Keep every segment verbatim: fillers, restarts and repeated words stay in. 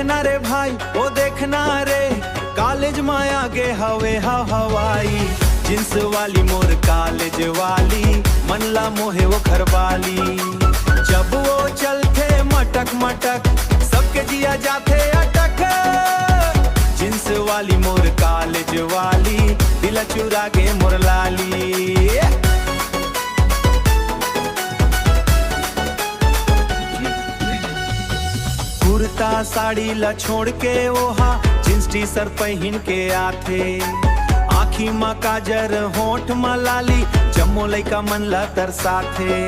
ना रे भाई, ओ देखना रे, कॉलेज में आगे हवे हव हवाई। जींस वाली मोर कॉलेज वाली, मन ला मोहे ओखर बाली। जब वो चलथे मटक मटक, सबके जिया जाथे अटक। जींस वाली मोर कॉलेज वाली, दिल चुरा गे मोर लाली। कुर्ता साड़ी ला छोड़ के ओहा जींस टी शर्ट पहिन के आथे। आँखी म काजर, होंठ म लाली, जम्मो लइका मन ला तरसाथे।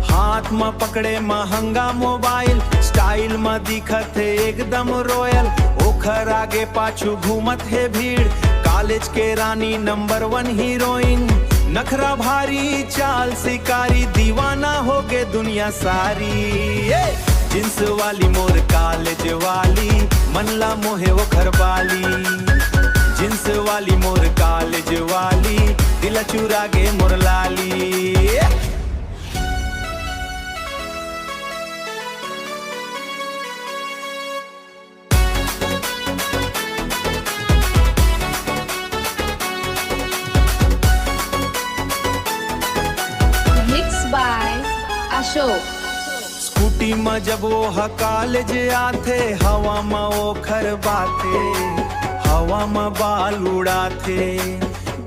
हाथ म पकड़े महंगा मोबाइल, स्टाइल म दिखत हे एकदम रॉयल। ओखर आगे पाछू घूमत हे भीड़, कॉलेज के रानी नंबर वन हीरोइन। नखरा भारी, चाल शिकारी, दीवाना होगे दुनिया सारी। ए, जींस वाली मोर कॉलेज वाली, मन ला मोहे ओखर बाली। जींस वाली मोर कॉलेज वाली, दिल चुरा गे मोर लाली। Mix by Ashok. स्कूटी म जब वो ह कॉलेज आथे, हवा म ओखर बाथे, हवा म बाल उड़ाथे।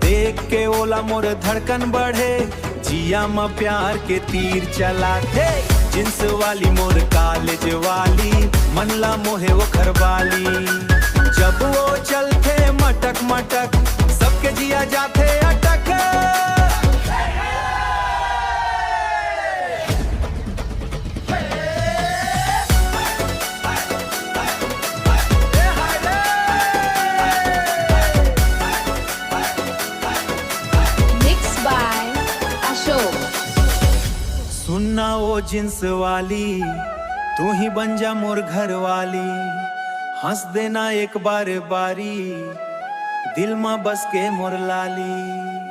देख के ओला मोर धड़कन बढ़े, जिया म प्यार के तीर चलाथे। जींस वाली मोर कॉलेज वाली, मन ला मोहे ओखर बाली। जब वो चलथे मटक मटक, सबके जिया जाथे अटक। Mix by Ashok. सुनना ओ जींस वाली, तू ही बन जा मोर घर वाली। हंस देना एक बार बारी, दिल मा बस के मोर लाली।